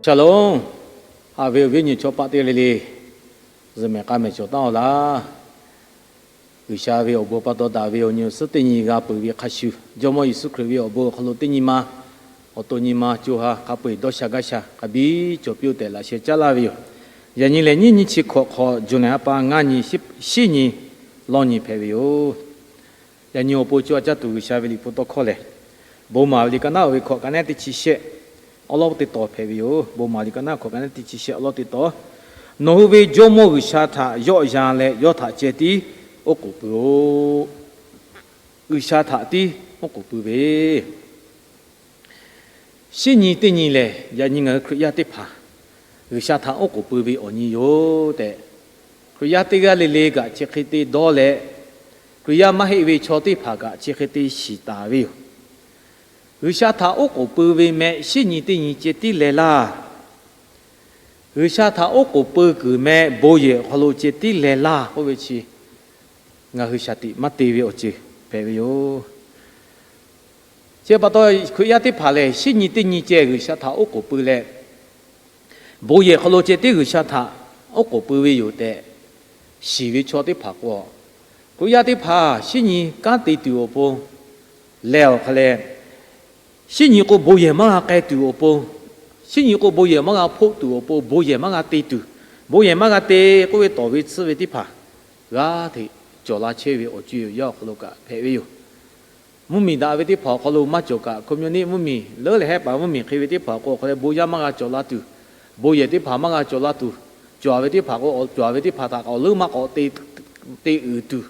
Shalom. Haꞈ ve awˬ viˉ awˬ nyi chaw paˆ teˇ g'aˇ le le, zuhꞈ mehˍ k'a mehˍ cawˬ taˉ-oˬ laˇ. G'uiˬsha ve awˬ bon pa taw daꞈ ve awˬ nyi awˬ suhˉ teˇ nyi g'a peuˬ ve hk'a shuˍ, Jawˇmawˇ Yeˍsuˆ Hkriꞈ ve awˬ bon awˬ hk'aw lo teˇ nyi ma, awˬ to nyi ma co ha hk'a peu-eˬ dawˇ sha gaˇ sha hk'a biˇ cawˬ piˇ-oˆ tehꞈ laꞈ sheh caˉ laˇ ve yoˬ. Yaꞈ nyi lehˬ, nyiˇ nyi chi hkawꞈ hk'awꞈ, June ha pa ngaˇ nyi, shinˉ nyi lawˇ nyi hpehꞈ ve yoˬ. Yaꞈ nyi awˬ pon co ha caˇ tuˬ G'uiˬsha ve Liꞈ hpu tawˇ hkawˇ lehˬ, Bon maˍ ve liꞈ ka naˉ oˇ ve hkawꞈ ka nehˉ teˇ chi shehˆ awˉ lawˉ teˇ taw hpehꞈ ve yoˬ. Bon maˍ liꞈ ka naˉ hkawꞈ ka nehˉ teˇ chi shehˆ awˉ lawˉ teˇ taw, Nawˬ hui ve Jawˇmawˇ G'uiˬsha htaꞈ yawˆ yan leh yawˇ htaꞈ ceh tiˉ oˉ k'oˍ pui-oˆ. G'uiˬsha htaꞈ tiˉ oˉ k'oˍ pui ve, shinˉ nyi teˇ nyi lehˬ, yaꞈ nyi ngaˬ hui Hkriꞈ yaˇ teˇ hpaˍ G'uiˬsha htaꞈ oˉ k'oˍ pui ve awˬ nyi yoˬ tehꞈ, Hkriꞈ yaˇ teˇ g'aˇ le le kaꞈ chi hk'e te dawˇ leh, Hkriꞈ yaˇ maˇ heˆ ve chaw teˇ hpaˍ kaꞈ chi hk'e te shiˍ taˍ ve yoˬ. G'uiˬsha htaꞈ oˉ k'oˍ pui ve meh shinˉ nyi teˇ nyi ceh tiˉ leh laˇ. G'uiˬsha htaꞈ oˉ k'oˍ pui kuiˬ meh bon yehˬ awˬ hk'aw lo ceh tiˉ leh laˇ k'oˆ ve chi, ngaˬ hui shaˍ tiꞈ maˇ te ve awˬ ceuˬ hpehꞈ ve yoˬ. Chi pa taw, Hkriꞈ yaˇ teˇ hpaˍ lehˬ, shinˉ nyi teˇ nyi ceh G'uiˬsha htaꞈ oˉ k'oˍ pui leh, bon yehˬ hk'aw lo ceh tiˉ G'uiˬsha htaꞈ oˉ k'oˍ pui ve yoˬ tehꞈ shiˍ ve chaw teˇ hpaˍ k'o, Hkriꞈ yaˇ teˇ hpaˍ shinˉ nyi kanˉ te tuˬ awˬ pon leh awˬ hk'a leh, shinˉ nyi k'o bon yehˬ maˇ g'a k'ai tuˬ awˬ pon, shinˉ nyi k'o bon yehˬ maˇ g'a hpoˆ tuˬ awˬ pon, bon yehˬ maˇ g'a te tuˬ, bon yehˬ maˇ g'a te k'oˆ ve tawˍ ve tsuhˇ ve teˇ hpaˍ g'aˇ hteꞈ cawˬ la chehˇ ve awˬ co awˬ yaˇ awˬ hk'aw lo kaꞈ hpehꞈ ve yoˬ. Mvuhˇmiˬ daꞈ ve teˇ hpaˍ awˬ hk'aw lo maˇ cawˬ kaꞈ, communist mvuhˇmiˬ, leuˉ leh hehˉ paˍ mvuhˇmiˬ hk'e ve teˇ hpaˍ k'o, awˬ hk'aw leh bon yaˇ maˇ g'a cawˬ la tuˬ, bon yehˬ teˇ hpaˍ maˇ g'a cawˬ la tuˬ, cawˬ ve teˇ hpaˍ k'o, cawˬ ve teˇ hpaˍ htaꞈ kaꞈ awˬ leuˉ maˇ k'awꞈ te uiˍ tuˬ,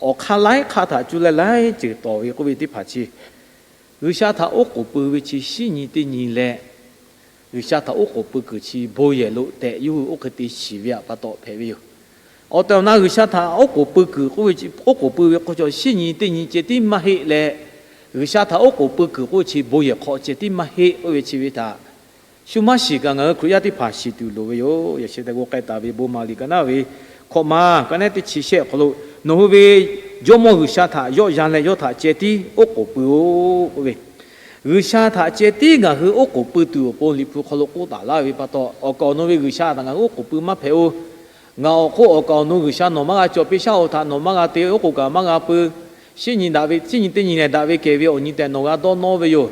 awˬ hk'aˇ laiˉ hk'aˇ htaꞈ cuˇ leh laiˉ ceuˬ tawˍ ve k'oˆ ve teˇ hpaˍ chi, G'uiˬsha htaꞈ oˉ k'oˍ pui ve chi shinˉ nyi teˇ nyi leh, G'uiˬsha htaꞈ oˉ k'oˍ pui kuiˬ chi bon yehˬ lo tehꞈ yawˇ hui oˇ hk'e te shiˍ ve pa taw hpehꞈ ve yoˬ. Awˬ tehˬ awˬ na G'uiˬsha htaꞈ oˉ k'oˍ pui kuiˬ k'oˆ ve, oˉ k'oˍ pui ve k'o, chaw shinˉ nyi teˇ nyi ceh tiˉ maˇ heˆ leh, G'uiˬsha htaꞈ oˉ k'oˍ pui kuiˬ k'oˆ ve chi bon yehˬ hk'aw ceh tiˉ maˇ heˆ k'oˆ ve chi ve htaꞈ shu maˇ shiˍ kaꞈ ngaˬ hui Hkriꞈ yaˇ teˇ hpaˍ shiˍ tuˬ loˍ ve yoˬ. Yaꞈ sheh tehꞈ k'o k'ai taˍ ve Bon maˍ liꞈ ka naˉ ve hkawꞈ ma ka nehˉ teˇ chi shehˆ awˬ hk'aw lo, Nawˬ hui ve Jawˇmawˇ G'uiˬsha htaꞈ yawˆ yan leh yawˇ htaꞈ ceh tiˉ oˉ k'oˍ pui-oˆ k'oˆ ve, G'uiˬsha htaꞈ ceh tiˉ ngaˬ hui oˉ k'oˍ pui tuˬ awˬ pon Liꞈ hpu hk'aw lo k'oˆ taˍ laˇ ve pa taw, awˬ kaˍ awˬ nu ve G'uiˬsha htaꞈ ngaˬ hui oˉ k'oˍ pui maˇ hpehꞈ-oˬ. Ngaˬ awˬ hk'oˆ awˬ kaˍ awˬ nu G'uiˬsha nawˬ maˇ g'a cawˬ piˇ, shaˉ hoꞈ htaꞈ nawˬ maˇ g'a te, oˉ k'oˍ kaꞈ maˇ g'a pui. Shinˉ nyi daꞈ ve, shinˉ nyi teˇ nyi lehˬ daꞈ ve kehˬ ve awˬ nyi tehꞈ nawˬ g'a dawˇ nawˇ ve yoˬ.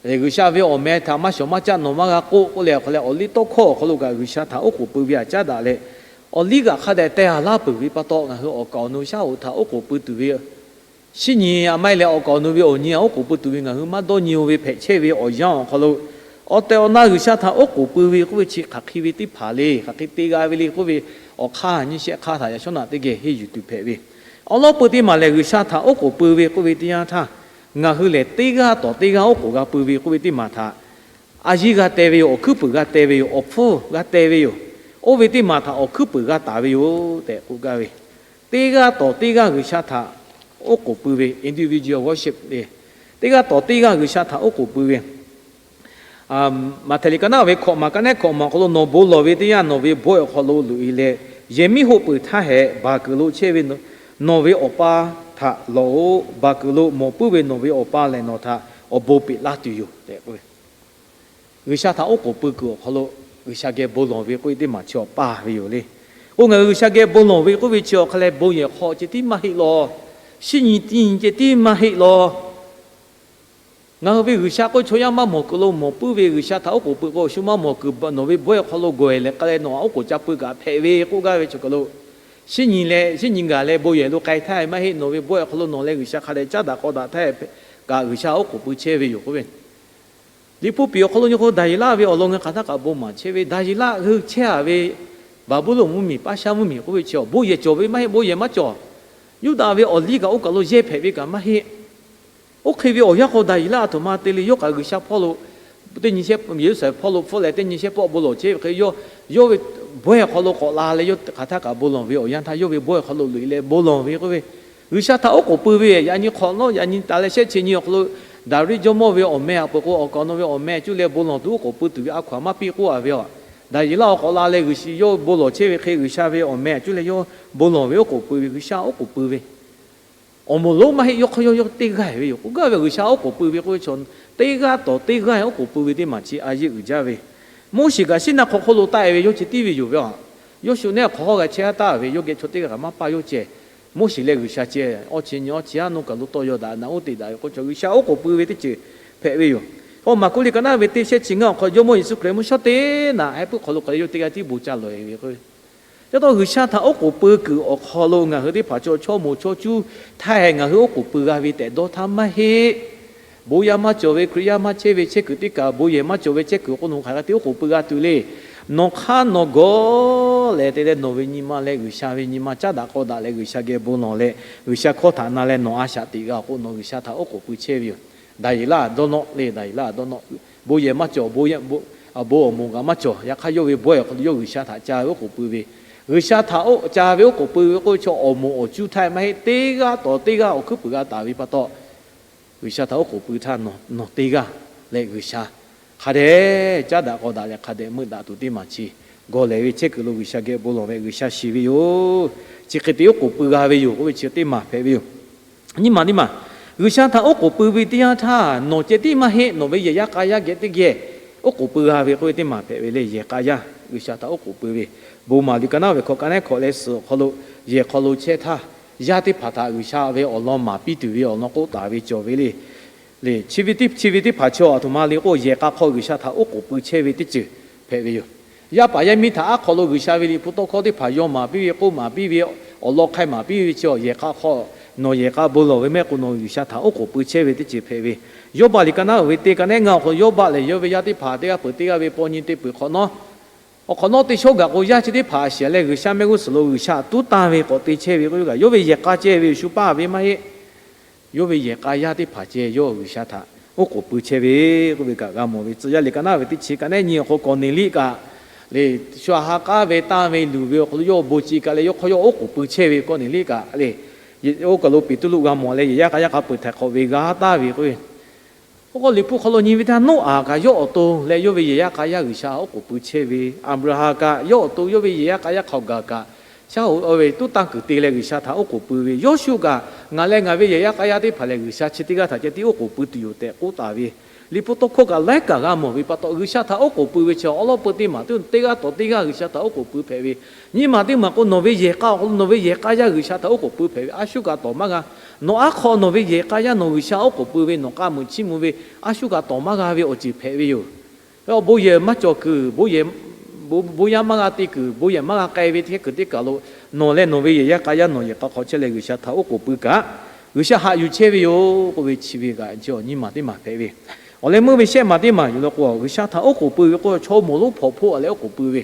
G'uiˬsha ve awˬ meh htaꞈ maˇ shawˍ maˇ caˆ nawˬ maˇ g'a k'oˆ k'oˆ leh, awˬ hk'aw leh awˬ liˇ tawˇ hkawˇ awˬ hk'aw lo kaꞈ G'uiˬsha htaꞈ oˉ k'oˍ pui ve htaꞈ caˉ daꞈ leh, awˬ liˇ kaꞈ hk'a dehꞈ teh haˍ laˇ peuˬ ve pa taw, ngaˬ hui awˬ kaˍ awˬ nu shaˉ hoꞈ htaꞈ oˉ k'oˍ pui tuˬ ve, shinˉ nyi a maˇ heˆ leh awˬ kaˍ awˬ nu ve awˬ nyi htaꞈ oˉ k'oˍ pui tuˬ ve ngaˬ hui maˇ dawˇ nyi-o ve hpehꞈ chehˇ ve awˬ yanˇ awˬ hk'aw lo, awˬ tehˬ awˬ na G'uiˬsha htaꞈ oˉ k'oˍ pui ve k'oˆ ve chi hk'aˬ hk'e ve teˇ hpaˍ le, hk'aˬ hk'e te g'a ve le k'oˆ ve, awˬ hk'aˇ nyi shehˆ hk'aˇ htaꞈ yaꞈ shawˉ naꞈ teˇ geh henˇ yuˬ tuˬ hpehꞈ ve. Awˉ lawˉ peuˬ teˇ maˬ lehˬ, G'uiˬsha htaꞈ oˉ k'oˍ pui ve k'oˆ ve teˇ yanˇ htaˇ, ngaˬ hui lehˬ teˇ g'aˇ tawˍ teˇ g'aˇ oˉ k'oˍ g'a pui ve k'oˆ ve teˇ maˬ htaꞈ a yiˇ g'a teh ve yoˬ, awˬ hkuiˉ puiˍ g'a teh ve yoˬ, awˬ hpfuhˇ g'a teh ve yoˬ. Oˇ ve teˇ maˬ htaꞈ awˬ hkuiˉ puiˍ g'a taˍ ve yoˬ tehꞈ k'oˆ gaˇ ve, teˇ g'aˇ tawˍ teˇ g'aˇ G'uiˬsha htaꞈ oˉ k'oˍ pui ve individual worship le. Teˇ g'aˇ tawˍ teˇ g'aˇ G'uiˬsha htaꞈ oˉ k'oˍ pui ve, Maꞈhtehˍ liꞈ ka naˉ ve hkawꞈ maˬ ka nehˉ hkawꞈ maˬ awˬ hk'aw lo, Nawˬ bon lawˬ ve teˇ yanˇ nawˬ ve bawehˇ awˬ hk'aw lo loꞈ-e leh, yehˬ miˉ hoˆ peuˬ htaˇ hehꞈ, baˬ kuiˬ lo chehˇ ve nawˬ ve awˬ pa htaꞈ lawˬ-oꞈ. Baˬ kuiˬ lo mawˬ puiˉ ve nawˬ ve awˬ pa lehˬ nawˬ htaꞈ awˬ bon peꞈ laˇ tuˬ yoˬ tehꞈ k'oˆ ve. G'uiˬsha htaꞈ oˉ k'oˍ pui kuiˬ awˬ hk'aw lo G'uiˬsha geh bon lawˬ ve k'oˆ ve teˇ maˬ chi awˬ paˇ ve yoˬ le. K'o ngaˬ hui G'uiˬsha geh bon lawˬ ve k'oˆ ve chi awˬ hk'a leh bon yehˬ hk'aw ceh tiˉ maˇ heˆ law. Shinˉ nyi teˇ nyi ceh tiˉ maˇ heˆ law. Ngaˬ hui ve G'uiˬsha k'o chaw yaˇ maˇ mawˬ kuiˬ lo mawˬ puiˉ ve, G'uiˬsha htaꞈ oˉ k'oˍ pui k'o, shu maˇ mawˬ kuiˬ nawˬ ve bawehˇ awˬ hk'aw lo gawˬ-e leh k'ai leh nawˬ htaꞈ oˉ k'oˍ ca pui kaꞈ hpehꞈ ve k'oˆ gaˇ ve chi kaˬ lo, shinˉ nyi leh shinˉ nyi gaˬ leh bon yehˬ lo k'ai htaˇ maˇ heˆ, nawˬ ve bawehˇ awˬ hk'aw lo nawˬ leh G'uiˬsha hk'a dehꞈ caˉ daꞈ k'aw daꞈ htaˇ kaꞈ G'uiˬsha oˉ k'oˍ pui chehˇ ve yoˬ k'oˆ ve. Liꞈ hpu piˍ awˬ hk'aw lo nyi k'o, Daˍyeˍlaˆ ve awˬ lawn ngaˬ hk'aˬ htaˇ kaꞈ bon maˍ chehˇ ve. Daˍyeˍlaˆ hui chehˇ-a ve Baˍbuˍlonˍ mvuhˇmiˬ, Paˉshaˆ mvuhˇmiˬ k'oˆ ve chi awˬ bon yehˬ cawˬ ve maˇ heˆ, bon yehˬ maˇ cawˬ. Yuˇdaꞈ ve awˬ liˇ kaꞈ oˇ kaˬ lo yehˇ hpehꞈ ve kaꞈ maˇ heˆ. Oˇ hk'e ve awˬ yanˇ k'o, Daˍyeˍlaˆ a htoꞈ ma te le, yawˇ kaꞈ G'uiˬsha hpawˇ lo teˇ nyi shehˆ, Yeˍruˆsaˍlehnˍ hpawˇ lo hpfuhˆ leh teˇ nyi shehˆ pawˆ bon lawˬ chehˇ ve hk'e, yawˇ ve bawehˇ awˬ hk'aw lo k'awꞈ la leh yawˇ hk'aˬ htaˇ kaꞈ bon lawˬ ve awˬ yanˇ htaˇ, yawˇ ve bawehˇ awˬ hk'aw lo loꞈ-e leh bon lawˬ ve k'oˆ ve, G'uiˬsha htaꞈ oˉ k'oˍ pui ve, yaꞈ nyi hk'awꞈ nawˉ yaꞈ nyi taˍ leh shehˆ chi nyi awˬ hk'aw lo Daˍriˆ jawˇmawˇ ve awˬ meh htaꞈ peuˬ k'o, awˬ kaˍ awˬ nu ve awˬ meh cuˇ leh bon lawˬ tuˬ oˉ k'oˍ pui tuˬ ve a hkaw-anˬ maˇ piˇ k'oˆ-a ve yoˬ. Daˍyeˍlaˆ awˬ k'awꞈ la leh G'uiˬsha yawˇ bon lawˬ chehˇ ve hk'e, G'uiˬsha ve awˬ meh cuˇ leh yawˇ bon lawˬ ve oˉ k'oˍ pui ve, G'uiˬsha oˉ k'oˍ pui ve awˬ moˍ lonˉ maˇ heˆ. Yawˇ hk'aˇ yawˇ yawˇ teˇ g'aˇ ve yoˬ k'oˆ gaˇ ve, G'uiˬsha oˉ k'oˍ pui ve k'oˆ ve chaw, teˇ g'aˇ tawˍ teˇ g'aˇ oˉ k'oˍ pui ve teˇ maˬ chi a yeˇ uiˍ jaˇ ve. Moˉseˍ kaꞈ Siˉnaˆ hk'aw hk'oˆ lo taˆ-e ve yawˇ chi tiˉ ve yoˬ ve a. Yawˇ shu neˉ hk'awꞈ hawˉ g'a chehˇ haˉ taˍ ve, yawˇ geh chaw teˇ g'aˇ kaꞈ maˇ paˇ yawˇ ceh. Moˉseˍ leh G'uiˬsha ceh, awˇ chi nyi awˇ chi haˉ nawˬ kaˬ lo tawˇ yaw daꞈ naꞈ uˉ te daꞈ ve k'oˆ chaw, G'uiˬsha oˉ k'oˍ pui ve teˇ ceuˬ hpehꞈ ve yoˬ. K'o Maˍkuˆ liꞈ ka naˉ ve teˇ shehˆ chi ngaˇ awˬ hk'aw lo Jawˇmawˇ Yeˍsuˆ Hkriꞈ mvuhˇ shawˉ teˇ naꞈ heh puiˉ hk'aw lo hk'aˬ leh yawˇ teˇ g'aˇ tiˉ bon caˇ lawˬ-e ve k'o, yaˇ taw G'uiˬsha htaꞈ oˉ k'oˍ pui kuiˬ awˬ hk'aw lo ngaˬ hui teˇ hpaˍ chaw chaw moˍ chaw cuˇ htaˇ heh ngaˬ hui oˉ k'oˍ pui g'a ve tehꞈ dawˇ htaˇ maˇ heˆ. Bon yaˇ maˇ cawˬ ve Hkriꞈ yaˇ maˇ chehˇ ve chehˇ kuiˬ teˇ kaꞈ, bon yehˬ maˇ cawˬ ve chehˇ kuiˬ awˬ hk'aw lo hk'aˬ hk'e te oˉ k'oˍ pui g'a tuˬ le. Nawˬ hk'aˇ nawˬ gawˇ leh te leh nawˬ ve nyi ma leh G'uiˬsha ve nyi ma caˉ daꞈ k'aw daꞈ leh G'uiˬsha geh bon lawˬ leh G'uiˬsha hkawˇ htaꞈ na leh nawˬ a shaꞈ teꞈ g'a awˬ k'o nawˬ G'uiˬsha htaꞈ oˉ k'oˍ pui chehˇ ve yoˬ. Daˍyeˍlaˆ dawˇ nawˆ le, Daˍyeˍlaˆ dawˇ nawˆ. Bon yehˬ maˇ cawˬ, bon awˬ moˍ kaꞈ maˇ cawˬ. Yaꞈ hk'aˇ yawˇ ve bawehˇ awˬ hk'aw lo yawˇ G'uiˬsha htaꞈ ca ve oˉ k'oˍ pui ve, G'uiˬsha htaꞈ ca ve oˉ k'oˍ pui ve k'oˆ ve chaw awˬ moˍ awˬ cuˇ htaˇ maˇ heˆ. Teˇ g'aˇ tawˍ teˇ g'aˇ awˬ hkuiˉ puiˍ g'a taˍ ve pa taw, G'uiˬsha htaꞈ oˉ k'oˍ pui htaˇ nawˬ teˇ g'aˇ leh G'uiˬsha hk'a dehꞈ caˉ daꞈ k'aw daꞈ leh hk'a dehꞈ meuˆ daꞈ tuˬ teˇ maˬ chi gawˬ lehˬ ve chehˇ kuiˬ lo G'uiˬsha geh bon lawˬ ve G'uiˬsha shiˍ ve yoˬ. Chi hk'e te oˉ k'oˍ pui g'a ve yoˬ k'oˆ ve chi teˇ maˬ hpehꞈ ve yoˬ. Nyiˇ maˬ teˇ maˬ, G'uiˬsha htaꞈ oˉ k'oˍ pui ve teˇ yanˇ htaˇ nawˬ ceh tiˉ maˇ heˆ, nawˬ ve yehˬ yaˇ k'a yaˇ geh teˇ geh oˉ k'oˍ pui g'a ve k'oˆ ve teˇ maˬ hpehꞈ ve le. Yehˬ k'a yaˇ G'uiˬsha htaꞈ oˉ k'oˍ pui ve, bon maˍ liꞈ ka naˉ ve hkawꞈ ka naˉ hkawꞈ leh suhˍ awˬ hk'aw lo yehˬ hk'aw lo chehˇ htaˇ, yaˇ teˇ hpaˍ htaꞈ G'uiˬsha ve awˬ lawn maˍ piˇ tuˬ ve awˬ lawn k'oˆ taˍ ve cawˬ ve le. Le chi ve teˇ chi ve teˇ hpaˍ chaw aˬ htoꞈ ma le k'o, yehˬ k'a hk'aw G'uiˬsha htaꞈ oˉ k'oˍ pui chehˇ ve teˇ ceuˬ hpehꞈ ve yoˬ. Yaˇ paˍ yaˇ miˇ htaꞈ aˉ hk'aw lo G'uiˬsha ve liꞈ hpu tawˇ hkawˇ teˇ hpaˍ yaw maˍ piˇ ve, k'oˆ maˍ piˇ ve, awˬ lawn hk'ai maˍ piˇ ve chi yehˬ k'a hk'aw nawˬ yehˬ k'a bon lawˬ ve mehˆ k'o nawˬ G'uiˬsha htaꞈ oˉ k'oˍ pui chehˇ ve teˇ ceuˬ hpehꞈ ve. Yawˇbaˆ liꞈ ka naˉ uiˍ ve teˇ ka naˉ ngaˇ awˬ hk'aw lo Yawˇbaˆ lehˬ yawˇ ve yaˇ teˇ hpaˍ teˇ g'aˇ peuˬ teˇ g'aˇ ve paw nyi te peuˬ hk'awꞈ nawˉ, awˬ hk'awꞈ nawˉ teˇ shawˉ gaꞈ k'o yaˇ chi teˇ hpaˍ a shiˍ leh G'uiˬsha mehˆ g'uˇ suhˍ lo G'uiˬsha tuˉ tanˇ ve k'awꞈ te chehˇ ve k'oˆ ve kaꞈ, yawˇ ve yehˬ k'a ceh ve shu paˇ ve maˇ heˆ. Yawˇ ve yehˬ k'a yaˇ teˇ hpaˍ ceh yawˇ G'uiˬsha htaꞈ oˉ k'oˍ pui chehˇ ve k'oˆ ve kaꞈ g'a mawˬ ve. Tcuh yaˇ liꞈ ka naˉ ve teˇ chi ka naˉ nyi awˬ hk'aw lo Kawˍneˍliˆ kaꞈ le, shu aꞈ ha k'aˉ ve tanˇ ve luˬ ve awˬ hk'aw lo yawˇ bon ci kaꞈ leh yawˇ hk'aw yawˇ oˉ k'oˍ pui chehˇ ve Kawˍneˍliˆ kaꞈ le, oˇ kaˬ lo Peˍtruˆ g'a mawˬ leh yehˬ yaˇ k'a yaˇ hk'a peu-eˬ htaiˍ hk'awꞈ ve g'a taˍ ve k'oˆ ve. Oˇ k'o Liꞈ hpu hk'aw lo nyi ve htaˇ Noˉaꞈ kaꞈ yawˇ awˬ to leh yawˇ ve yehˬ yaˇ k'a yaˇ G'uiˬsha oˉ k'oˍ pui chehˇ ve, Aˍbraˍhanˍ kaꞈ yawˇ awˬ to yawˇ ve yehˬ yaˇ k'a yaˇ hk'aoˍ gaˬ kaꞈ shaˉ hoꞈ ve tuˉ tanˇ kuiˬ te leh G'uiˬsha htaꞈ oˉ k'oˍ pui ve, Yawˇshuˆ kaꞈ ngaˬ leh ngaˬ ve yehˬ yaˇ k'a yaˇ teˇ hpaˍ lehˬ G'uiˬsha chi teˇ g'aˇ htaꞈ ceh tiˉ oˉ k'oˍ pui tuˬ yoˬ tehꞈ k'oˆ taˍ ve. Liꞈ hpu tawˇ hkawˇ kaꞈ laiˉ kaꞈ g'a mawˬ ve pa taw, G'uiˬsha htaꞈ oˉ k'oˍ pui ve chi awˉ lawˉ peu teˇ maˬ teˇ g'aˇ tawˍ teˇ g'aˇ G'uiˬsha htaꞈ oˉ k'oˍ pui hpehꞈ ve. Nyiˇ maˬ teˇ maˬ k'o nawˬ ve yehˬ k'a awˬ hk'aw lo nawˬ ve yehˬ k'a yaˇ G'uiˬsha htaꞈ oˉ k'oˍ pui hpehꞈ ve, a shu kaꞈ tawˍ maˇ g'a. Nawˬ aˉ hk'aw nawˬ ve yehˬ k'a yaˇ nawˬ G'uiˬsha oˉ k'oˍ pui ve, nawˬ k'a muiˬ chiˇ mvuh ve, a shu kaꞈ tawˍ maˇ g'a ve awˬ ceuˬ hpehꞈ ve yoˬ. Bon yehˬ maˇ cawˬ kuiˬ, bon yehˬ maˇ g'a te kuiˬ, bon yehˬ maˇ g'a k'ai ve teˇ hk'e kuiˬ teˇ kaˬ lo nawˬ leh nawˬ ve yehˬ yaˇ k'a yaˇ nawˬ yehˬ k'a hk'aw chehˇ leh G'uiˬsha htaꞈ oˉ k'oˍ pui kaꞈ, G'uiˬsha haꞈ yuˬ chehˇ ve yoˬ k'oˆ ve chi ve kaꞈ nyiˇ maˬ teˇ maˬ hpehꞈ ve. Awˬ leh meuˇ ve shehˆ maˬ teˇ maˬ yoˬ le k'o, G'uiˬsha htaꞈ oˉ k'oˍ pui ve k'o chaw moˍ lonˉ hpawnˬ hpoˆ leh oˉ k'oˍ pui ve,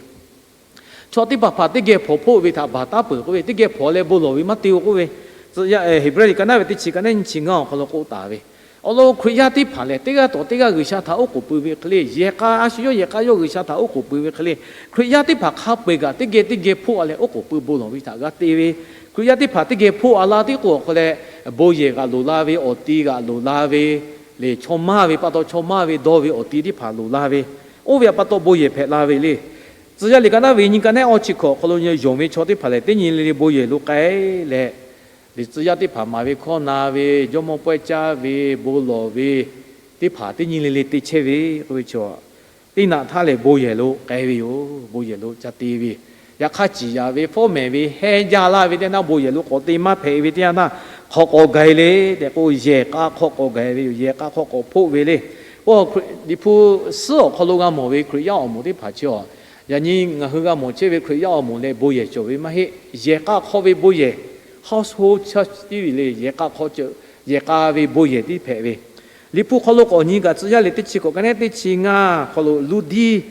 chaw teˇ hpaˍ hpaˍ teˇ geh hpawnˬ hpoˆ ve htaꞈ baˬ taˉ peuˬ k'oˆ ve, teˇ geh hpawnˬ leh bon lawˬ ve maˇ te-o k'oˆ ve, Heˍbrehˇ liꞈ ka naˉ ve teˇ chi ka naˉ nyi chi ngaˇ awˬ hk'aw lo k'oˆ taˍ ve. Awˬ lawn Hkriꞈ yaˇ teˇ hpaˍ lehˬ teˇ g'aˇ tawˍ teˇ g'aˇ G'uiˬsha htaꞈ oˉ k'oˍ pui ve hk'e le, yehˬ k'a a shu yawˇ yehˬ k'a yawˇ G'uiˬsha htaꞈ oˉ k'oˍ pui ve hk'e le, Hkriꞈ yaˇ teˇ hpaˍ hk'a peu-eˬ kaꞈ teˇ geh teˇ geh hpoˆ a leh oˉ k'oˍ pui bon lawˬ ve htaꞈ g'a te ve. Hkriꞈ yaˇ teˇ hpaˍ teˇ geh hpoˆ a la tiˉ k'o awˬ hk'aw leh bon yehˬ g'aꞈ loˍ la ve, awˬ ti g'aꞈ loˍ la ve, lehˬ chaw maˇ ve pa taw chaw maˇ ve dawˇ ve awˬ ti teˇ hpaˍ loˍ la ve, oˇ ve pa taw bon yehˬ hpehꞈ la ve le. Tcuh yaˇ liꞈ ka naˉ ve nyi ka naˉ awˇ chi hkawꞈ awˬ hk'aw lo yonˍ ve chaw teˇ hpaˍ lehˬ teˇ nyi le le bon yehˬ lo k'ai leh, liꞈ tcuh yaˇ teˇ hpaˍ maˍ ve hkawˇ na ve, jawˇmawˇ pawehˇ caˇ ve, bon lawˬ ve teˇ hpaˍ teˇ nyi le le te chehˇ ve k'oˆ ve chaw, teˇ naꞈ htaˇ lehˬ bon yehˬ lo k'ai ve yoˬ. Bon yehˬ lo ca te ve, yaꞈ hk'aˇ ciˍ yaꞈ ve, fawˉ mehˍ ve, hehnˇ jaˇ laˇ ve teˇ naˇ bon yehˬ lo k'awꞈ te maˇ hpehꞈ ve teˇ yanˇ htaˇ, hk'aw k'awꞈ gaˬ-e le tehꞈ k'o, yehˬ k'a hk'aw k'awꞈ gaˬ ve yoˬ. Yehˬ k'a hk'aw k'awꞈ hpoˆ ve le. K'o Liꞈ hpu suhˉ awˬ hk'aw lo g'a mawˬ ve Hkriꞈ yaˇ awˬ moˍ teˇ hpaˍ chi a, yaꞈ nyi ngaˬ hui g'a mawˬ chehˇ ve Hkriꞈ yaˇ awˬ moˍ lehˬ bon yehˬ cawˬ ve maˇ heˆ. Yehˬ k'a hk'aw ve bon yehˬ, household church tiˉ ve le. Yehˬ k'a hk'aw, yehˬ k'a ve bon yehˬ tiˉ hpehꞈ ve. Liꞈ hpu hk'aw lo k'awꞈ nyi kaꞈ, Tcuh yaˇ liꞈ teˇ chi k'awꞈ ka nehˉ teˇ chi ngaˇ hk'aw lo Luˇdiˇ,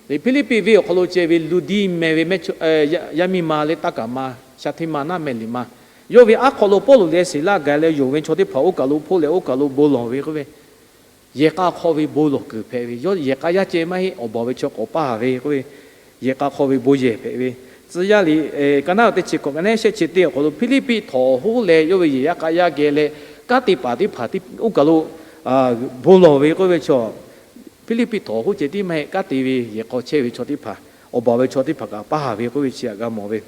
Hpiˇliˇpiˆ venˇ awˬ hk'aw lo ceh ve Luˇdiˇ meh ve mehˇ yaˇ miˇ ma leh taˇ kaˍ ma, shaˍ hteˇ ma naˉ meh liꞈ ma, yawˇ ve aˉ hk'aw lo Pawˇluꞈ leh Siˍlaˆ gaˬ leh yonˍ ve chaw teˇ hpaˍ oˇ kaˬ lo hpoˆ leh oˇ kaˬ lo bon lawˬ ve k'oˆ ve, yehˬ k'a hk'aw ve bon lawˬ kuiˬ hpehꞈ ve. Yawˇ yehˬ k'a yaˇ ceh maˇ heˆ, awˬ baˬ ve chaw k'awꞈ paˇ ve k'oˆ ve, yehˬ k'a hk'aw ve bon yehˬ hpehꞈ ve. Tcuh yaˇ liꞈ ka naˉ teˇ chi k'awꞈ ka nehˉ shehˆ chi teˇ awˬ hk'aw lo Hpiˇliˇpiˆ htawnˍ hoˉ leh yawˇ ve yehˬ yaˇ k'a yaˇ geh leh kanˉ te paˍ teˇ hpaˍ oˇ kaˬ lo bon lawˬ ve k'oˆ ve chaw, Hpiˇliˇpiˆ htawnˍ hoˉ ceh tiˉ maˇ heˆ, kanˉ te ve yehˬ k'a chehˇ ve chaw teˇ hpaˍ, awˬ baˬ ve chaw teˇ hpaˍ kaꞈ paˇ ve k'oˆ ve chi htaꞈ g'a mawˬ ve.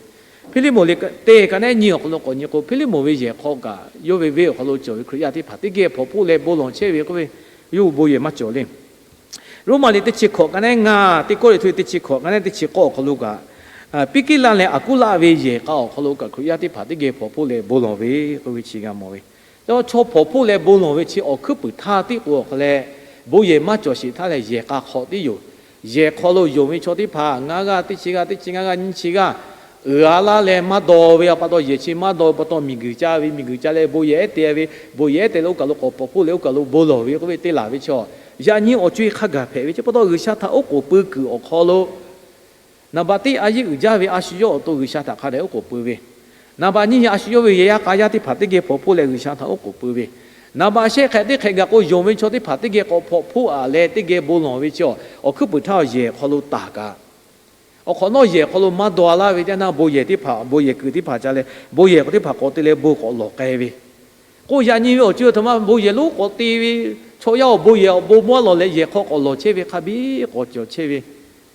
Hpiˇliˇmonˍ liꞈ teˇ ka nehˉ nyi awˬ hk'aw lo k'awꞈ nyi k'o, Hpiˇliˇmonˍ ve yehˬ hk'aw kaꞈ yawˇ ve venˇ awˬ hk'aw lo cawˬ ve Hkriꞈ yaˇ teˇ hpaˍ teˇ geh hpawnˬ hpoˆ leh bon lawˬ chehˇ ve k'oˆ ve, yawˇ hui bon yehˬ maˇ cawˬ le. Roˉmaꞈ liꞈ teˇ chi hkawꞈ ka neˉ ngaˇ, teˇ Kawˇrenˍhtuˆ teˇ chi hkawꞈ ka neˉ teˇ chi k'awˇ awˬ hk'aw lo kaꞈ, Piˉkiˉlaˆ leh Aˍkuˉlaˆ ve yehˬ k'a awˬ hk'aw lo kaꞈ Hkriꞈ yaˇ teˇ hpaˍ teˇ geh hpawnˬ hpoˆ leh bon lawˬ ve k'oˆ ve chi g'a mawˬ ve. Chaw hpawnˬ hpoˆ leh bon lawˬ ve chi awˬ hkuiˉ puiˍ htaˇ tiˉ k'o awˬ hk'aw leh, bon yehˬ maˇ cawˬ sheˍ htaˇ leh yehˬ k'a hk'awꞈ tiˉ yoˬ. Yehˬ hk'aw lo yonˍ ve chaw teˇ hpaˍ ngaˇ g'aˇ teˇ chi g'aˇ, teˇ chi ngaˇ g'aˇ nyiˇ chi g'aˇ uiˍ a laˇ leh maˇ daw ve pa taw, yehˬ chi maˇ daw ve pa taw, miˬguiˬ ca ve, miˬguiˬ ca leh bon yehˬ ehˉ te ve, bon yehˬ ehˉ te leh oˇ kaˬ lo k'awꞈ hpawnˬ hpoˆ leh oˇ kaˬ lo bon lawˬ ve k'oˆ ve te laˬ ve chaw, yaꞈ nyi awˬ co e hk'a gaˬ hpehꞈ ve chi pa taw, G'uiˬsha htaꞈ oˉ k'oˍ pui kuiˬ awˬ hk'aw lo naˍ baꞈ teˇ a yeˇ uiˍ jaˇ ve a shu yawˇ awˬ to G'uiˬsha htaꞈ hk'a dehꞈ oˉ k'oˍ pui ve, naˍ baꞈ nyiˇ a shu yawˇ ve yehˬ yaˇ k'a yaˇ teˇ hpaˍ teˇ geh hpawnˬ hpoˆ leh G'uiˬsha htaꞈ oˉ k'oˍ pui ve, naˍ baꞈ shehˆ hk'ehꞈ teˇ hk'ehꞈ gaˬ k'o yonˍ ve chaw teˇ hpaˍ teˇ geh k'awꞈ hpawnˬ hpoˆ a leh teˇ geh bon lawˬ ve chi awˬ hkuiˉ puiˍ htaˇ yehˬ hk'aw lo taˍ kaꞈ, awˬ hk'awꞈ nawˉ yehˬ hk'aw lo maˇ daw laˇ ve teˇ naˇ, bon yehˬ teˇ hpaˍ, bon yehˬ kuiˬ teˇ hpaˍ ca leh bon yehˬ k'awꞈ teˇ hpaˍ k'awꞈ te leh bon k'awꞈ lawˬ k'ai ve, k'o yaꞈ nyi ve awˬ co e aˬ htoꞈ ma bon yehˬ lonˉ k'awꞈ te ve, chaw yaˇ awˬ bon yehˬ awˬ bon maˇ lawˬ leh yehˬ hk'aw k'awꞈ lawˬ chehˇ ve hk'a biˉ k'awꞈ cawˬ chehˇ ve,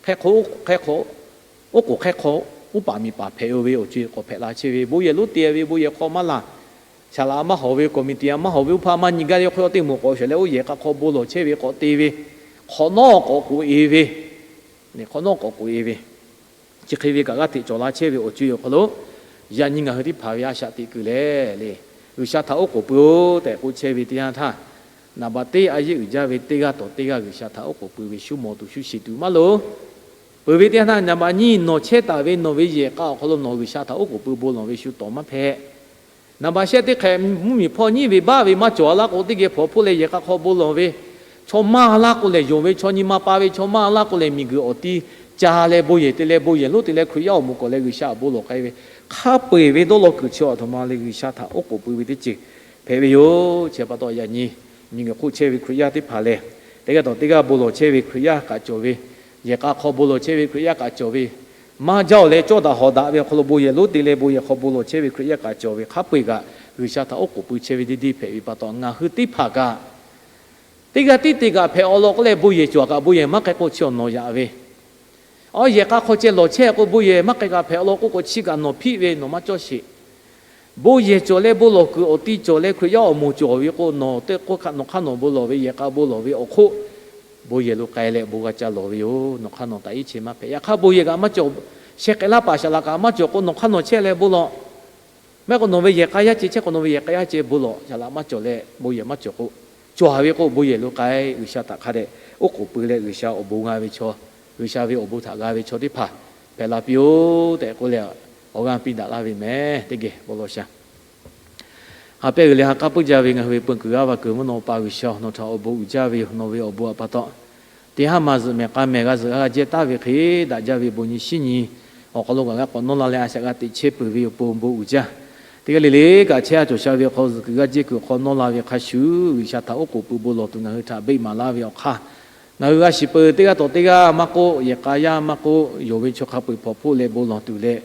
hk'e k'o, oˉ k'oˍ hk'e hk'aw uˉ paˍ miˬ paˍ hpehꞈ ve awˬ co e k'awꞈ hpehꞈ la chehˇ ve, bon yehˬ lonˉ te ve, bon yehˬ hk'aw maˇ laˬ, shaˍ laꞈ maˇ hawˍ ve, committee a maˇ hawˍ ve, oˇ hpaˇ maˇ nyi gaˇ ve hk'aw teˇ moˍ k'awꞈ shawˍ leh oˇ yehˬ k'a hk'aw bon lawˬ chehˇ ve k'awꞈ te ve, hk'awꞈ nawˉ k'awꞈ k'oꞈ e ve, hk'awꞈ nawˉ k'awꞈ k'oꞈ e ve, chi hk'e ve kaꞈ g'aˇ hteꞈ cawˬ la chehˇ ve awˬ co e awˬ hk'aw lo, yaꞈ nyi ngaˬ hui teˇ hpaˍ ve a shaꞈ teꞈ kuiˬ lehˬ le, G'uiˬsha htaꞈ oˉ k'oˍ pui-oˬ tehꞈ k'oˆ chehˇ ve teˇ yanˇ htaˇ, naˍ baꞈ teˇ a yeˇ uiˍ jaˇ ve teˇ g'aˇ tawˍ teˇ g'aˇ G'uiˬsha htaꞈ oˉ k'oˍ pui ve shu mawˬ tuˬ shu shiˍ tuˬ maˇ loˍ. Peuˬ ve teˇ yanˇ htaˇ, naˍ baꞈ nyiˇ nawˬ chehˇ taˍ ve nawˬ ve yehˬ k'a awˬ hk'aw lo nawˬ G'uiˬsha htaꞈ oˉ k'oˍ pui bon lawˬ ve shu tawˍ maˇ hpehꞈ. Naˍ baꞈ shehˆ teˇ hk'ehꞈ mvuhˇmiˬ hpawˇ nyiˉ ve baˆ ve maˇ cawˬ a laˇ k'o, teˇ geh hpawnˬ hpoˆ leh yehˬ k'a hk'aw bon lawˬ ve, chaw maˇ a laˇ k'o lehˬ, yonˍ ve chaw nyi ma pa ve chaw maˇ a laˇ k'o lehˬ, miˬguiˬ awˬ ti ca leh bon yehˬ te leh bon yehˬ lonˉ te leh Hkriꞈ yaˇ awˬ moˍ k'awꞈ leh G'uiˬsha awˬ bon lawˬ k'ai ve, hk'a peu eˬ ve dawˇ law kuiˬ chi awˬ htoꞈ ma le G'uiˬsha htaꞈ oˉ k'oˍ pui ve teˇ ceuˬ hpehꞈ ve yoˬ. Chi pa taw yaꞈ nyi miˬguiˬ hk'oˆ chehˇ ve Hkriꞈ yaˇ teˇ hpaˍ lehˬ, teˇ g'aˇ tawˍ teˇ g'aˇ bon lawˬ chehˇ ve Hkriꞈ yaˇ kaꞈ cawˬ ve, yehˬ k'a hk'aw bon lawˬ chehˇ ve Hkriꞈ yaˇ kaꞈ cawˬ ve, maˇ jaˇ-oˬ leh cawˇ daꞈ hawˍ daꞈ ve awˬ hk'aw lo bon yehˬ lonˉ te leh bon yehˬ hk'aw bon lawˬ chehˇ ve Hkriꞈ yaˇ kaꞈ cawˬ ve, hk'a peu eˬ kaꞈ G'uiˬsha htaꞈ oˉ k'oˍ pui chehˇ ve deˇ deˇ hpehꞈ ve pa taw, ngaˬ hui teˇ hpaˍ kaꞈ teˇ g'aˇ tiˉ te kaꞈ hpehꞈ awˬ lawn k'oˆ leh bon yehˬ cawˬ kaꞈ bon yehˬ maˇ k'ai k'o chi awˬ nawˬ yaꞈ ve, awˬ yehˬ k'a hk'aw ceh lawˬ chehˇ k'o bon yehˬ maˇ k'ai kaꞈ hpehꞈ awˬ lawn k'oˆ k'o, chi kaꞈ nawˬ hpiˆ ve nawˬ maˇ cawˇ sheˍ. Bon yehˬ cawˬ leh bon lawˬ kuiˬ awˬ ti cawˬ leh Hkriꞈ yaˇ awˬ moˍ cawˬ ve k'o, nawˬ teˇ k'oˆ hk'aˇ nawˬ hk'aˇ nawˬ bon lawˬ ve yehˬ k'a bon lawˬ ve awˬ hk'oˆ, bon yehˬ lo k'ai leh bon g'a ca lawˬ ve yoˬ. Nawˬ hk'aˇ nawˬ taꞈ iˉ chehˇ maˇ hpehꞈ. Yaꞈ hk'aˇ bon yehˬ kaꞈ maˇ cawˬ, sheh k'ai laˇ paˍ shaˍ laꞈ kaꞈ maˇ cawˬ k'o, nawˬ hk'aˇ nawˬ chehˇ leh bon lawˬ. Maˇ heˆ k'o nawˬ ve yehˬ k'a yaˇ ceh chehˇ k'o, nawˬ ve yehˬ k'a yaˇ ceh bon lawˬ. Shaˍ laꞈ maˇ cawˬ leh bon yehˬ maˇ cawˬ k'o, cawˬ ve k'o bon yehˬ lo k'ai, G'uiˬsha htaꞈ hk'a dehꞈ oˉ k'oˍ pui leh G'uiˬsha awˬ bon g'a ve chaw, G'uiˬsha ve awˬ bon htaꞈ g'a ve chaw teˇ hpaˍ hpehꞈ la piˇ-oˬ tehꞈ k'oˆ leh, awˬ g'aˇ piˇ daꞈ laˇ ve mehˍ. Teˇ geh bon lawˬ shaˍ. Ha pehˇ g'uiˬ leh ha k'aˉ puiˉ jaˇ ve ngaˬ hui ve peu kuiˬ g'aˇ va kuiˬ mvuhˇ naw pa G'uiˬsha, nawˬ htaꞈ awˬ bon uiˍ jaˇ ve yoˬ. Nawˬ ve awˬ bon htaꞈ pa taw, teˇ haˉ ma zuhꞈ mehˍ k'a mehˍ g'a zuhꞈ g'a jehˇ taˍ ve hk'e, daꞈ jaˇ ve bon nyi shinˉ nyi awˬ hk'aw lo kaꞈ g'a k'awꞈ nawˇ la leh a shaꞈ g'a teꞈ chehˇ peuˬ ve awˬ pon bon uiˍ jaˇ. Teˇ g'aˇ le le kaꞈ chehˇ a cawˬ sha ve awˬ hk'aw zuhꞈ kuiˬ g'aˇ jehˇ kuiˬ awˬ hk'aw nawˇ la ve hk'a shuˍ, G'uiˬsha htaꞈ oˉ k'oˍ pui bon lawˬ tuˬ ngaˬ hui htaꞈ beˆ maˍ laˇ ve awˬ hk'aˇ, ngaˬ hui g'a shiˍ peuˬ teˇ g'aˇ tawˍ teˇ g'aˇ maˇ k'oˆ, yehˬ k'a yaˇ maˇ k'oˆ, yonˍ ve chaw hk'a peu eˬ hpawnˬ hpoˆ leh bon lawˬ tuˬ leh,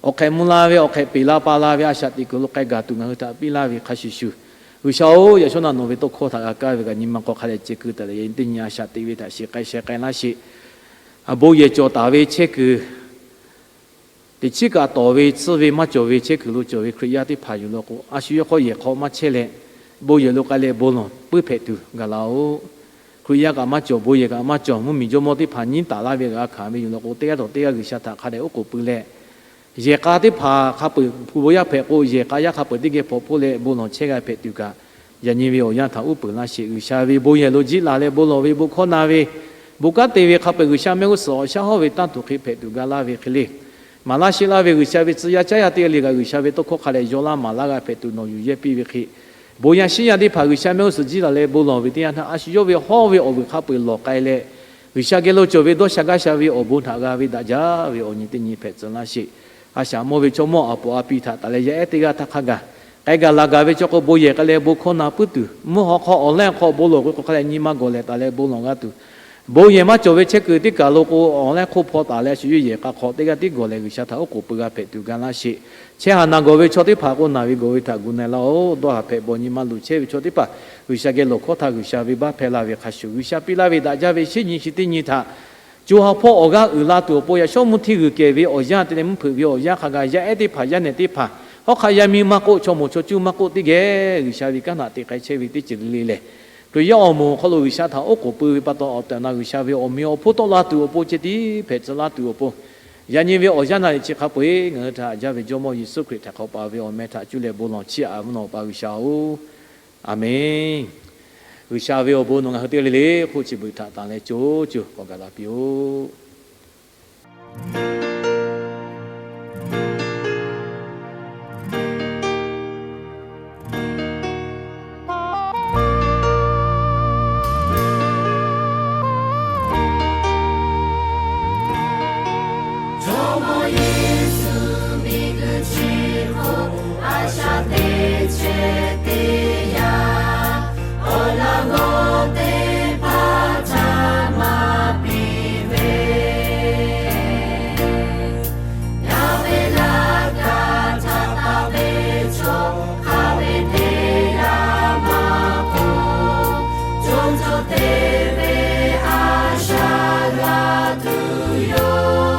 awˬ hk'ehꞈ mvuh la ve, awˬ hk'ehꞈ peˬ la pa la ve a shaꞈ teꞈ kuiˬ lo k'ai gaˬ tuˬ ngaˬ hui htaꞈ piˇ laˇ ve hk'a shuˍ shuˍ, G'uiˬsha-oˬ, yaꞈ shawˉ naꞈ nawˬ ve tawˇ hkawˇ htaꞈ g'a kaˇ ve kaꞈ nyi ma hk'aw hk'a dehꞈ ceh keu taˍ leh, yaꞈ nyi teˇ nyi a shaꞈ teꞈ ve htaꞈ shiˍ k'ai sheh k'ai laˇ sheˍ. Bon yehˬ cawˬ taˍ ve chehˇ kuiˬ, teꞈ chiˉ kaꞈ tawˍ ve tsuhˇ ve maˇ cawˬ ve chehˇ kuiˬ lo cawˬ ve Hkriꞈ yaˇ teˇ hpaˍ yuˬ law k'o, a shu yawˇ hk'aw yehˬ hk'aw maˇ chehˇ leh, bon yehˬ lo k'ai leh bon lawˬ puiˉ hpehꞈ tuˬ gaˬ laˇ-oˬ. Hkriꞈ yaˇ kaꞈ maˇ cawˬ, bon yehˬ kaꞈ maˇ cawˬ, mvuhˇmiˬ jawˇmawˇ teˇ hpaˍ nyiˉ taˍ laˇ ve g'a hkanˍ ve yoˬ law k'o, teˇ g'aˇ tawˍ teˇ g'aˇ G'uiˬsha htaꞈ hk'a dehꞈ oˉ k'oˍ pui leh, yehˬ k'a teˇ hpaˍ hk'a peu eˬ hpu bon yaˇ hpehꞈ k'o, yehˬ k'a yaˇ hk'a peu eˬ teˇ geh hpawnˬ hpoˆ leh bon lawˬ chehˇ g'a hpehꞈ tuˬ kaꞈ, yaꞈ nyi ve awˬ yanˇ htaꞈ uˉ peunˍ laˇ sheˍ. G'uiˬsha ve bon yehˬ lo jiˇ laˬ leh bon lawˬ ve bon hkawˇ na ve, bon kanˉ te ve hk'a peu eˬ G'uiˬsha mehˆ g'uˇ suhˍ awˬ shaˉ hawˉ ve tanˇ tuˬ hk'e hpehꞈ tuˬ ga laˇ ve hk'e le. Maˍ laˇ sheˆ laˇ ve G'uiˬsha ve tcuh yaˇ caˉ yaˇ teˇ g'aˇ le kaꞈ G'uiˬsha ve tawˇ hkawˇ hk'a dehꞈ yaw laˇ maˍ laˇ g'a hpehꞈ tuˬ nawˬ yuˬ yehˇ piˇ ve hk'e, bon yaˇ shinˉ yaˇ teˇ hpaˍ G'uiˬsha mehˆ g'uˇ suhˍ jiˇ laˬ leh bon lawˬ ve teˇ yanˇ htaˇ, a shu yawˇ ve hawˉ ve awˬ vuiˬ hk'a peu eˬ lawˬ k'ai leh, G'uiˬsha geh lo cawˬ ve dawˇ sha gaˇ sha ve awˬ bon htaꞈ g'a ve daꞈ jaˇ ve awˬ nyi teˇ nyi hpehꞈ tcuh laˇ sheˍ. A shaꞈ mawˇ ve chaw mawˇ a poˍ a pi htaꞈ taˍ leh yaˇ ehˉ teˇ g'aˇ htaˇ hk'a gaˬ k'ai gaˬ laˬ gaˬ ve chaw k'o, bon yehˬ k'ai leh bon hkawˇ na puiˉ tuˬ, mvuhˇ haw hk'aw awˬ lehˉ hk'aw bon lawˬ k'o hk'aw leh nyi ma gawˬ lehˬ taˍ leh bon lawˬ g'a tuˬ, bon yehˬ maˇ cawˬ ve chehˇ kuiˬ teˇ kaˬ lo k'o, awˬ lehˉ hk'oˆ hpaw taˍ leh a shu yawˇ yehˬ k'a hk'aw teˇ g'aˇ tiˉ gawˬ lehˬ G'uiˬsha htaꞈ oˉ k'oˍ pui g'a hpehꞈ tuˬ ga laˇ sheˍ. Chehˇ haˍ naˬ gawˬ ve chaw teˇ hpaˍ k'o, naˬ ve gawˬ ve htaꞈ gu na-e laˇ-oˬ. Dawˇ haˍ hpehꞈ baw nyi ma luˬ chehˇ ve chaw teˇ hpaˍ G'uiˬsha geh lawˬ hkawˇ htaˇ G'uiˬsha ve baˇ hpehˇ la ve hk'a shuˍ, G'uiˬsha piˇ laˇ ve daꞈ jaˇ ve shinˉ nyi chi teˇ nyi htaꞈ co ha hpawˇ awˬ g'aˇ uiˍ la tuˬ awˬ pon yaꞈ shawˉ mvuhˇ hteˇ g'uiˬ kehˬ ve awˬ yanˇ te leh mvuhˇ hpeuꞈ ve awˬ yanˇ hk'a gaˬ yaˇ ehˉ teˇ hpaˍ yaˇ nehˬ teˇ hpaˍ hawˉ hk'aˆ yaˇ miˇ maˇ k'oˆ, chaw moˍ chaw cuˇ maˇ k'oˆ teˇ geh G'uiˬsha ve kanˉ htaꞈ te k'ai chehˇ ve teˇ ceuˬ le le lehˬ, Hkriꞈ yaˇ awˬ moˍ awˬ hk'aw lo G'uiˬsha htaꞈ oˉ k'oˍ pui ve pa taw, awˬ tehˬ awˬ na G'uiˬsha ve awˬ meꞈ awˬ hponˇ tawˆ la tuˬ awˬ pon ceh tiˉ hpehꞈ tcuh laˇ tuˬ awˬ pon, yaꞈ nyi ve awˬ yanˇ na leh chi hk'a peu-eˬ ngaˬ hui htaꞈ haꞈ jaˇ ve Jawˇmawˇ Yeˍsuˆ Hkriꞈ htaꞈ hk'aw pa ve awˬ meh htaꞈ cuˇ leh bon lawˬ chiˇ aꞈ mvuhˇ naw Awˬ pa G'uiˬsha-oˬ, Aˍmenˇ. G'uiˬsha ve awˬ bon nawˬ ngaˬ hui teˇ g'aˇ le le hk'oˆ chi beuꞈ htaꞈ tanˬ leh co co k'awꞈ gaˬ la piˇ-oˆ. Jawˇmawˇ Yeˍsuˆ miˬguiˬ chi hk'oˆ a shaꞈ teꞈ chehˇ teˇ yanˇ, awˬ laꞈ g'awˇ teˇ hpaˍ htaꞈ maˍ piˇ ve, yaˇ ve laˇ kaꞈ htaꞈ taˍ ve chaw hk'a ve teˇ yanˇ maˇ k'oˆ, co co te ve a shaꞈ g'a tuˬ yoˬ.